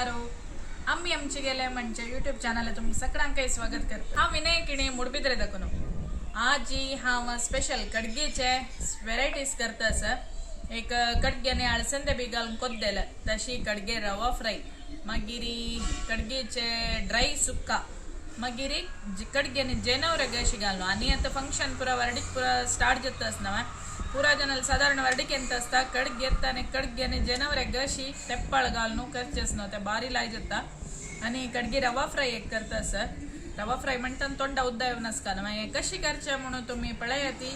नमस्कार. आम्ही आमचे गेले म्हणजे यूट्यूब चॅनल तुम सगळ्यांकाही स्वागत करतो. हा विनय किणे मुडबिद्रे दाखवून आजी हांव स्पेशल कडगेचे व्हेरायटीज करता आसा. एक कडग्याने अळसंदे बी घालून कोद्देल तशी कडगे रवा फ्राय, मागीर कडगेचे ड्राय सुक्का, मागीर कडग्याने जेनवरे अशी घालून. आनी आतां फंक्शन पुरा वर्डीक पुरा स्टार्ट जाता आसना पुरा जनल साधारण वर्डीक ಎಂತ आसता कडगे येता कडग्याने जेनवरे गशी तेप्पाळ घालून करचे आसना ते बारी लाय जाता. आनी कडगी रवा फ्राय एक करता आसा. रवा फ्राय म्हणटा तोंडा उद्दा येवन आसता मागीर कशी करचे म्हणून तुमी पळया. ती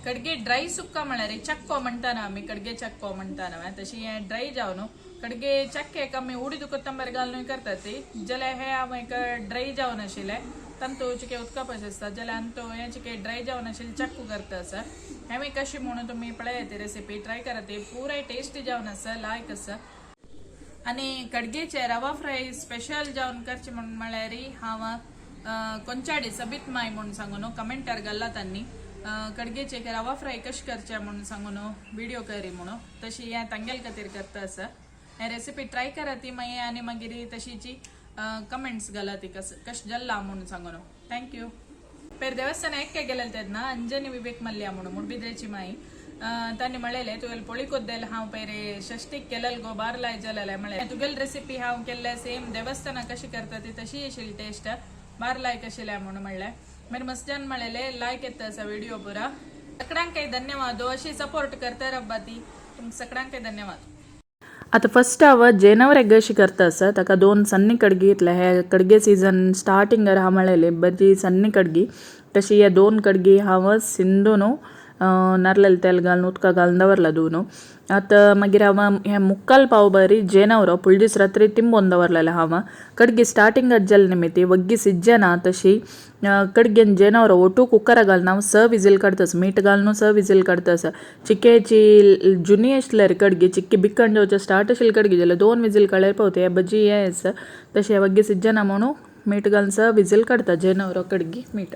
कडगे ड्राय सुक्का म्हळ्यार चक्को म्हणटा ना आमी, कडगे चक्को म्हणटा ना तशी हें ड्राय जावन कडगे चक्केक आमी उडीद कोत्तंबर घालून करतात ती. जाल्यार हे हांव एक ड्राय जावन आशिल्लें तांतू चिके उदका पशे आसता जाल्यार आनी हें चिके ड्राय जावन आशिल्लें चक्कू करता आसा. हें कशी म्हणून तुमी पळया ती रेसिपी ट्राय करा, ती पुराय टेस्टी जावन आसा, लायक आसा. आनी कडगेचे रवा फ्राय स्पेशल जावन करचे म्हूण म्हळ्यार हांव कोंचाडी सबीत माय म्हूण सांगून कमेंटार घाल्ला तांणी कडगेचे रवा फ्राय कशें करचे म्हूण सांगून व्हिडिओ करी म्हणून तशी हें तांगेल खातीर करता आसा. हें रेसिपी ट्राय करा ती मागीर आनी मागीर तशीची कमेंट्स घाला ती कशें जाल्ला म्हणून सांगून. Thank you. पेर देवस्थान एक्के गेलेले तेन्ना अंजनी विवेक मल्ल्या म्हणून मुडबिद्रेची माई तांणी म्हणलेले तुगेल पोळी कोद्देल हांव पयरे षष्टीक केलेल गो बार लाय जालेले म्हळें तुगेल रेसिपी हांव केल्ले सेम देवस्थाना कशी करता ती तशी येशील टेस्ट बार लायक आशिल्ले म्हणून म्हणलें. मागीर मस्जान म्हणलेले लायक येता आसा व्हिडिओ पुरा. सगळ्यांकय धन्यवाद, अशी सपोर्ट करता रब्बा ती तुमकां सगळ्यांकय धन्यवाद. आतां फस्ट हांव जेनवरे कशी करता आसा ताका दोन सन्नी कडगी घेतले. हे कडगे सीजन स्टार्टिंगार हांव म्हणलेले बरी सन्नी कडगी तशी हे दोन कडगी हांव सिंदून नारलेले तेल घालून उदका घालून दवरला धुवन. आतां मागीर हांव हें मुक्काल पाव बरी जेनवरो फुल दीस रात्री तिंबोवन दवरलेलें हांव. कडगी स्टार्टिंगात जाले निमित्ती वग्गी सिज्जना तशी कडगेन जेनवरो ओटू कुकरा घालून हांव स विजील काडतास, मीठ घालून स विजील काडतास. चिक्केची जुनी आसल्यार कडगी चिक्की बिकण जावचे स्टार्ट आशिल्ली कडगी जाल्यार 2 विजील काडल्यार पावता. हे भजी हे आसा तशें वग्गी सिज्जना म्हणून मीठ घालून स विजील काडटा जेनवरो कडगी मीठ.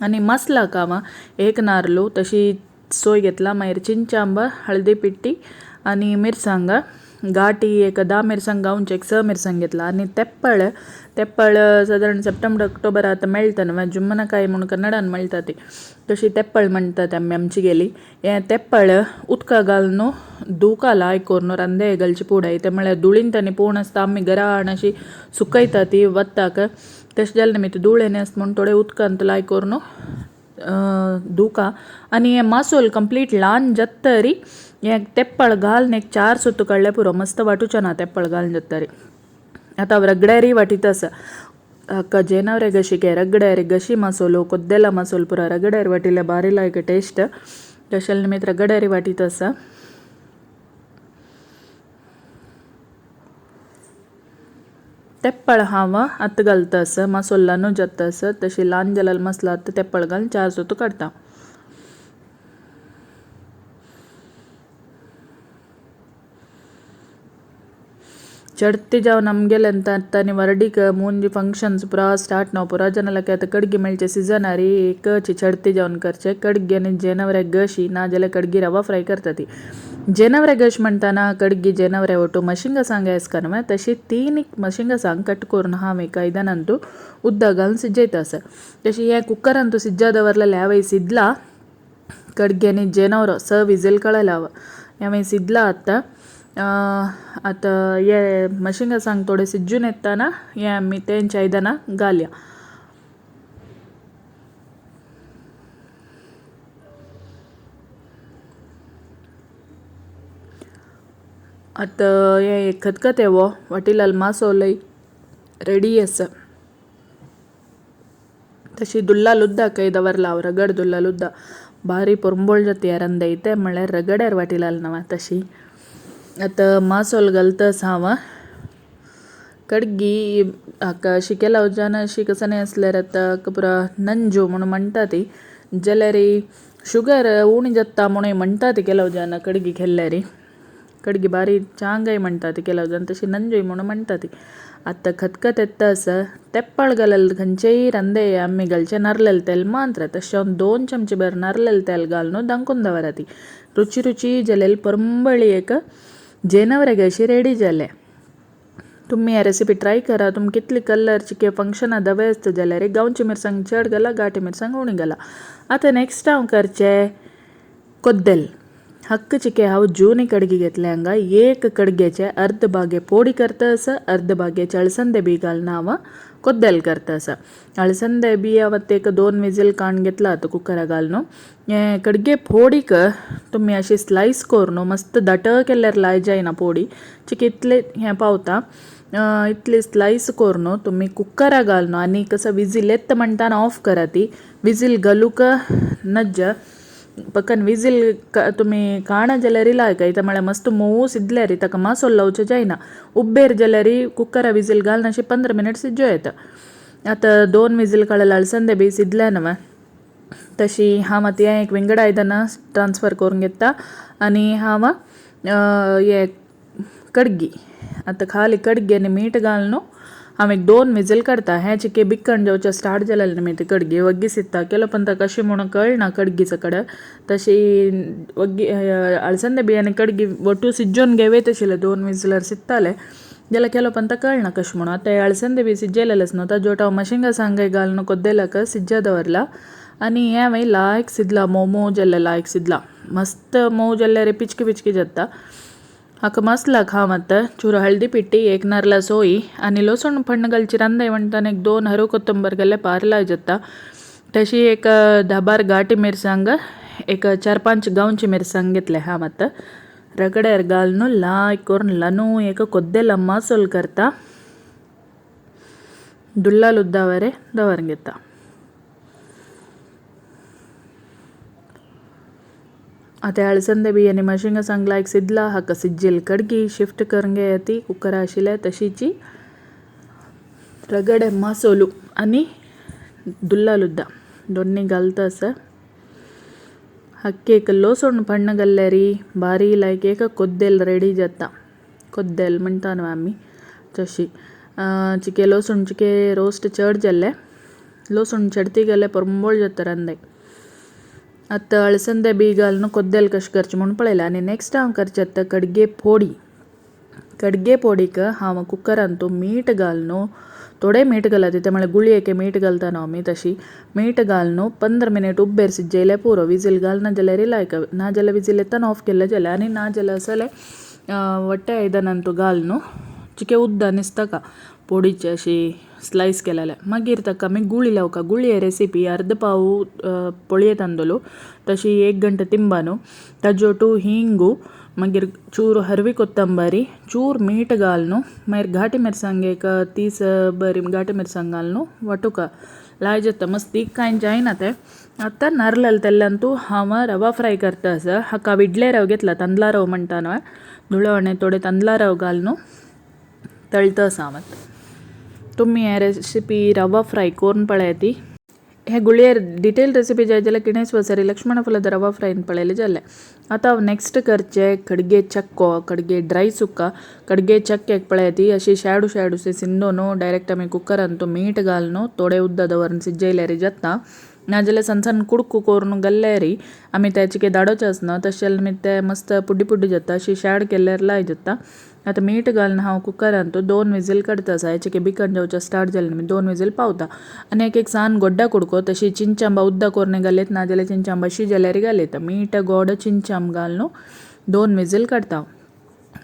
आनी मसलाक हांव एक नारलू तशी सोय घेतला, मागीर चिंचांबा हळदी पिट्टी आनी मिरसांग घाटी एक 10 मिरसांग गावचे एक 6 मिरसांग घेतला. आनी तेप्पळ तेप्पळ सादारण सप्टेंबर ऑक्टोबर आतां मेळटा न्हू जुम्मनकाय म्हणून कन्नडान मेळटा ती तशी तेप्पळ म्हणटात आमी आमची गेली. हें तेप्पळ उदका घालून धुका लाय करून रांदे घालची पुडाय ते म्हळ्यार धुळीन तांणी पोवन आसता आमी घरा हाडून अशी सुकयता ती वताक तशें जालें निमित्त धूळ आसता म्हणून थोडे उदकांत लाय करून धुका. आनी हें मासोल कंप्लीट ल्हान जाता तरी हें तेप्पळ घालून एक 4 सुत्तो काडल्यार पुरो, मस्त वांटूचें ना तेप्पळ घालून जाता तरी. आतां हांव रगड्यारय वाटीत आसा. हाका जेनवरे गशी के रगड्यार गशी मसोलो कोद्देला मसोल पुरा रगड्यार वाटिल्ले बारी लायक टेस्ट तशें निमित्त रगड्यार वाटीत आसा. तेप्पळ हांव आतां घालता आसा मसोल न्हू जाता आसा तशी ल्हान जाल्यार मसलो आतां तेप्पळ घालून 4 सुत्तो काडटा. चडते जावन आमगेले आतां आनी वर्डीक मूंजी फंक्शन्स पुरा स्टार्ट ना पुरा जनलाक आतां कडगी मेळचे सिजन आरी एक चडते जावन करचे कडगी आनी जेनवरे गशी ना जाल्यार कडगी रवा फ्राय करता ती. जेनवरे गश म्हणटाना कडगी जेनवरे ओटू मशिंगा सांग आसता न्हू तशी 3 मशिंगा सांग कट करून हांव एका आयदनांतू उदक घालून सिजयता आसा. तशी हें कुकरांतू सिज्जा दवरलेलें हांवें सिदला कडगी आनी जेनवरो 6 विजील काडलें हांव हांवें सिदला. आतां आतां हे मशिंगा सांग थोडे सिज्जून येताना हे आमी तेंच्या आयदनां घालया. आतां हें खतखतें वो वाटिलाल मासोलय रेडी आसा. तशी दुल्लाल उदक दवरला हांव रगड दुल्लाल उदक बारी पोरंबोळ जाता रंदयते म्हळ्यार रगड्यार वाटिलाल न्हू तशी. आतां मासोल घालता हांव कडगी हाका अशी केला जान अशी कसं आसल्यार आतां पुरा नंजू म्हणून म्हणटा ती जाल्यार शुगर उणी जाता म्हणून म्हणटा ती केला जान कडगी खेळल्यार कडगी बारी चांगय म्हणटा ती केला जान तशी नंजूय म्हणून म्हणटा ती. आतां खतखत येता आसा तेप्पाळ घालल खंयचेय रांदे आमी घालचे नारलेले तेल मात्र तशें हांव 2 चमचे भर नारलेले तेल घालून दांकून दवरा ती रुची रुची जालेली परंबळी एक जेनवरे कशी रेडी जाले. तुम्ही ह्या रेसिपी ट्राय करा. तुम कितली कलर चिके फंक्शना दवे आसता जाल्यार गांवची मिरसांग चड घाला, घाटी मिरसांग उणी घाला. आतां नेक्स्ट हांव करचें कोद्देल. हक्क चिके हांव जूनी कडगी घेतले हांगा. एक कडगेचे अर्द भागे पोडी करता आसा, अर्द भागेचे अळसंदे बी घालून हांव कोद्देल करता आसा. अळसंदे बी हांव एक 2 विजील काण घेतला आतां कुकरा घालून. हे कडगे पोडीक तुमी अशी स्लायस करून मस्त दाट केल्यार लाय जायना पोडी चिके इतले हें पावता. इतले स्लायस करून तुमी कुकरा घालून आनी कसो विजील येता म्हणटा ऑफ करा. ती विजील घालूंक नज्ज पक्कन विजील तुमी काणा जाल्यार लायका इतां म्हळ्यार मस्त मोव सिद्दल्यार ताका मासोल लावचें जायना. उब्बेर जाल्यार कुकरा विजील घालून अशें 15 मिनट सिज्जो येता. आतां 2 विजील काडल्यार अळसंदे बी सिद्दले न्हू तशी हांव आतां हें एक विंगड आयदनां ट्रान्सफर करून घेता आनी हांव हे कडगी आतां खाली कडगी आनी मीठ घालून हांव एक 2 विजील काडटा. हें चिके बिकण जावचें स्टार्ट जालें न्ही ती कडगी वग्गी सित्ता केलो पण ताका कशें म्हणून कळना कडगीचो कडेन. तशी वग्गी अळसंदे बी आनी कडगी वटू सिज्जोवन घेवे तशें 2 विजलार सित्ताले जाल्यार केलो पण ताका कळना कशें म्हणून. आतां अळसंदे बी सिज्जयलेलेच न्हू ताजो हांव मशिंगा सांगाय घालून कोद्देलाक सिज्जा दवरला आनी हें हांवें लायक सिदला मोव मोव जाल्लें लायक सिदला मस्त मोव जाल्यार पिचकी पिचकी जाता. हाका मसलाक हांव आतां चूर हळदी पिट्टी, एक नारला सोय आनी लसूण फण्ण घालची रांदय म्हणटाना एक 2 हरो कोथंबर घाल्यार पारलाय जाता. तशी एक 10-12 घाटी मिरसांग, एक 4-5 गांवची मिरसांग घेतले हांव आतां. रगड्यार घालून लायक करून लनू एक कोद्देला मासोल करता. दुल्ला लुद्दावरे दवर घेता. आतां अळसंदे बी आनी मशिंगा सांगला एक सिद्दला हाका सिज्जेल कडगी शिफ्ट करून घेया ती कुकरा आशिल्ल्या तशीची रगडे मासोलू आनी दुल्ला लुद्दा दोन्ही घालता आसा. हक्के एक लसूण पण्ण घाल्यार बारी लायक एक कोद्देल रेडी जाता. कोद्देल म्हणटा न्हू आमी तशी. चिके लसूण चिके रोस्ट चड जाल्ले लसूण चडती गेल्यार परंबळ जाता रांदय. आतां अळसंदे बी घालून कोद्देल कशें करचें म्हूण पळयलें आनी नेक्स्ट हांव करचें आतां कडगे पोडी. कडगे पोडीक हांव कुकरांत मीठ घालून थोडें मीठ घाला तितूं म्हळ्यार गुळयेक मीठ घालता न्हू आमी तशी मीठ घालून 15 मिनट उब्बेर सिज्जयल्यार पुरो. विजील घालना जाल्यार लायक ना जाल्यार विजील येतना ऑफ केल्लें जाल्यार आनी ना जाल्यार जाल्यार वट्टे आयदनांत घालून चिके उद्दां न्हिसता पोडीचे अशी स्लायस केलेले. मागीर ताका आमी गुळी लावका. गुळये रेसिपी अर्द पाव पोळये तांदूळ तशी 1 गंटे तिंबानो ताजोटू हिंगू मागीर चूर हरवी कोत्तंबरी चूर मीठ घालून मागीर घाटी मिरसांग एक 30 बरी घाटी मिरसांग घालून वाटुका लाय जाता. मस्त तीख कांय जायना तें. आतां नारलाल तेल्ल्यान हांव रवा फ्राय करता आसा. हाका विडले रव घेतला तांदळा रव म्हणटा न्हू धुळो थोडे तांदळा रव घालून तळता आसा हांव. तुमी हे रेसिपी रवा फ्राय करून पळयात. हे गुळयेर डिटेल रेसिपी जाय जाल्यार किणेच वसरी लक्ष्मण फुलाद रवा फ्रायन पळयलें जालें. आतां हांव नेक्स्ट करचें कडगे चक्को, कडगे ड्राय सुक्का. कडगे चक्क्याक पळयात अशी शाडू शाडू सिंदोन डायरेक्ट आमी कुकरांत मीठ घालून थोडे उद्दां दवरून सिज्जयल्यार जाता. नाजाल्यार सण सण कुडको करून घाल्यार आमी ते चिके दाडोचे आसना तशें जाल्यार आमी ते मस्त पुड्डी पुड्डी जाता. अशी शाड केल्यार लाय जाता. आतां मीठ घालून हांव कुकरांत 2 विजील काडटा आसा. चिके बिकण जावचें स्टार्ट जालें न्ही 2 विजील पावता. आनी एक एक सान गोड्डा कुडको तशी चिंचांबा उद्दां करून घालयत ना जाल्यार चिंचांबा शी जाल्यार घालयता. मीठ गोड चिंचांब घालून 2 विजील काडटा.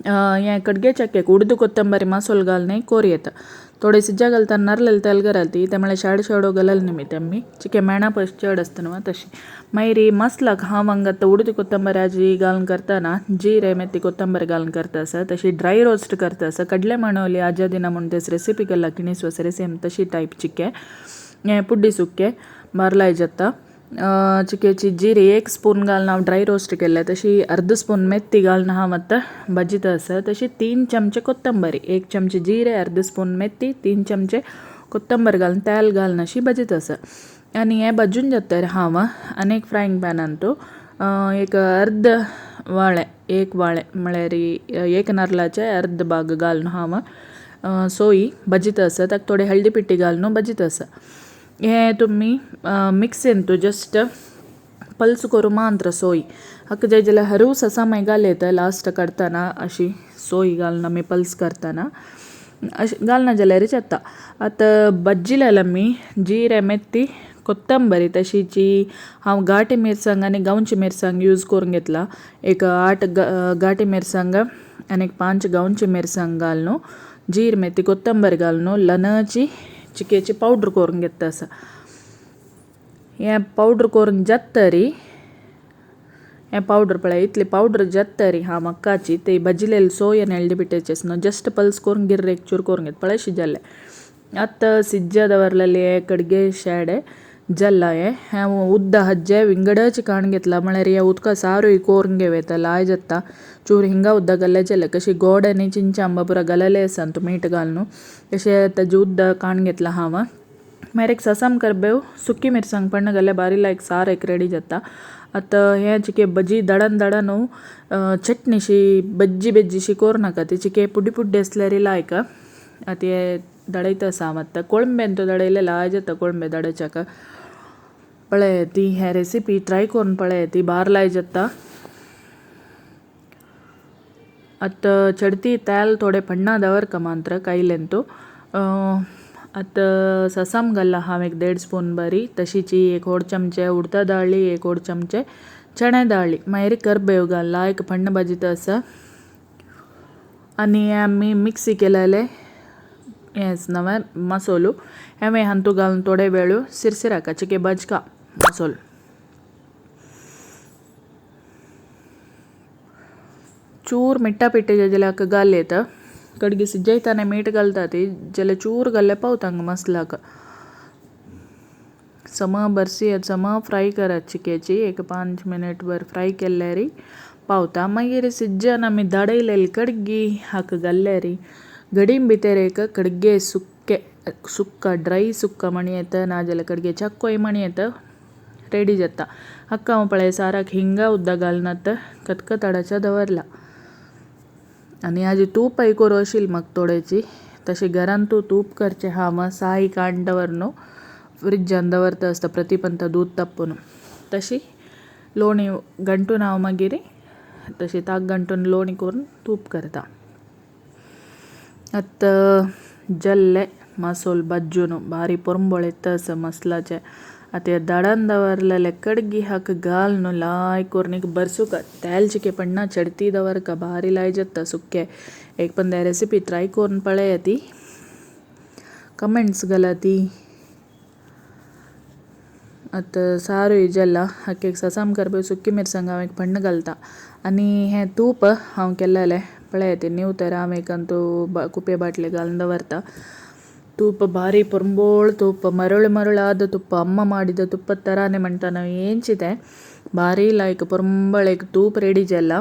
हें कडगे चक्क्याक उडद कोत्तंबरी मासोल घालून कोर येता. थोडे सिज्जा घालता नारलेले तेल घालती ते म्हळ्यार शाड शाडो घालल न्ही आमी चिके मेणा पस चड आसता न्हू तशी. मागीर मसलाक हांव हांगा आतां उडद कोत्तंबरी आजी घालून करतना जिरे मेथी कोत्तंबरी घालून करता आसा. तशी ड्राय रोस्ट करता आसा. कडले माणवली आज्या दिना म्हूण तेच रेसिपी केला किणीस वसरे सेम तशी टायप चिके हें पुड्डी सुके बारलाय जाता. चिकेची जिरे 1 स्पून घालून हांव ड्राय रोस्ट केल्ले तशी अर्द स्पून मेथी घालून हांव आतां भाजीत आसा. तशी 3 चमचे कोत्तंबरी, 1 चमचे जिरे, अर्द स्पून मेथी, 3 चमचे कोत्तंबर घालून तेल घालून अशी भाजीत आसा. आनी हें भाजून जाता हांव आनी एक फ्रायंग पॅनांत एक अर्द वाळे, एक वाळे म्हळ्यार एक नारलाचे अर्द भाग घालून हांव सोय भाजीत आसा. ताका थोडी हळदी पिट्टी घालून भाजीत आसा. हें तुमी मिक्सीन तूं जस्ट पल्स करूं मात्र सोय हाका जाय जाल्यार हरू ससामाय घालयता लास्ट काडटना अशी सोय घालून आमी पल्स करतना. अशें घालना जाल्यार जाता. आतां भज्जी लायला आमी जिरे मेथी कोत्तंबरी तशीची हांव घाटी मिरसांग आनी गांवची मिरसांग यूज करून घेतला. एक 8 घाटी मिरसांग आनी एक 5 गांवची मिरसांग घालून जीर मेथी कोत्तंबरी घालून लनाची चिकेची पावडर करून घेता आसा. हें पावडर करून जातरी हें पावडर पळय इतली पावडर जातरी हा मक्काची ते भजिलेली सोय एल्डी बिटेचे न्हू जस्ट पल्स करून गिर्र एक चूर करून घेत पळय शिजल्ले. आतां सिज्जा दवरलेले कडगे शेडे जल्ला हें हें उद्दा हज्जे विंगडच काण घेतला म्हळ्यार हे उदका सारूय कोरून घेवता लाय जाता चूर हिंगा उद्दा घाल्ले जाले कशी गोड आनी चिंच आंबा पुरा घालले आसा तूं मीठ घालून तशें ताजें उद्दा काण घेतला हांव. मागीर एक ससम करबेव सुकी मिरसांग पण्ण घाल्यार बारी लायक सार एक रेडी जाता. आतां हें चिके भजी दडन दडन चटणीशी बज्जी बेज्जीशी करूं नाका ती चिके पुड्डी पुड्डी आसल्यार लायक. आतां हे दडयता आसा हांव आतां कोळंबेन तो दडयले लाय जाता कोळंबे दडच्याक. पळय ती हे रेसिपी ट्राय करून पळय ती बार लाय जाता. आतां चडती तेल थोडे पण्णा दवर मात्र कायलेंतू. आतां ससम घाल्ला हांव एक 1.5 स्पून बरी तशीची एक 1.5 चमचे उडदा दाळी एक 1.5 चमचे चणे दाळी मागीर करबेव घालला एक पण्ण भाजी आसा. आनी आमी मिक्सी केलेले हेंच नवें मसोलो हें हांतू घालून थोडे वेळ सिरसिराका चिके बजका मसोल. चूर मिट्टा पिट्टे जाल्यार घाल येता कडगी सिज्जयताना मीठ घालता ती जाल्यार चूर घाल्ले पावता मसलाक. सम बरसी सम फ्राय करात चिकेची एक 5 मिनट भर फ्राय केल्यारी पावता. मागीर सिज्जान आमी दडयलेली कडगी हाका घाल्ल्यारी गडीन भितर एक कडगे सुक्के सुक्का ड्राय सुक्का म्हणी येता नाजाल्यार कडगे चक्कोय म्हणी येता रेडी जाता. हाका हांव पळय साराक हिंगा उद्दा घालनात खतखताडाच्या दवरला. आनी हाजी तूप करू आशिल्ली म्हाका थोडेची तशें घरान तूं तूप करचें हांव साई काडून दवर न्हू फ्रिज्जान दवरता आसता प्रतिपंत दूद तापून तशी लोणी गंटून हांव मागीर तशी ताक गंटून लोणी करून तूप करता. आतां जल्ले मसोल बज्जून बारी पोरंबळ येता आसा मसलाचे. आतां दडान दवरलेले कडगी हाका घाल न्हू लाय करून एक बरसुका तेल चिके पडना चडती दवरका बारी लाय जाता सुके. एक पण रेसिपी ट्राय करून पळय ती कमेंट्स घाला ती. आतां सारूय जल्ला हाका एक ससाम करबेव सुकी मिरसांग हांव एक पण्ण घालता. आनी हें तूप हांव केल्लेलें पळय ती न्यू तर हांव एक अंतू कुपे बाटले घालून दवरता. तूप भारी पोरंबोळ तूप मरळ मरळाद तुप्प अम्मा ಮಾಡಿದ ತುಪ್ಪದ ಥರಾನೇ म्हणटा ನಾವು ಏಂಚಿದೆ ಭಾರಿ लायक पोरंबळ एक तूप रेडी जाला.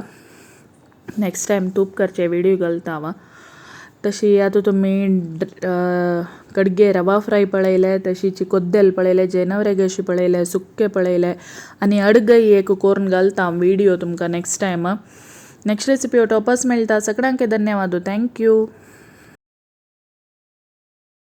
नेक्स्ट टायम तूप करचे विडियो घालता हांव. तशी आतां तुमी कडगे रवा फ्राय पळयले तशीची कोद्देल पळयले जेनवरे कशी पळयले सुके पळयले आनी अडगई एक करून घालता हांव विडियो तुमकां नेक्स्ट टायम. नेक्स्ट रेसिपी टॉपस मेळटा. सगळ्यांक धन्यवाद. Thank you.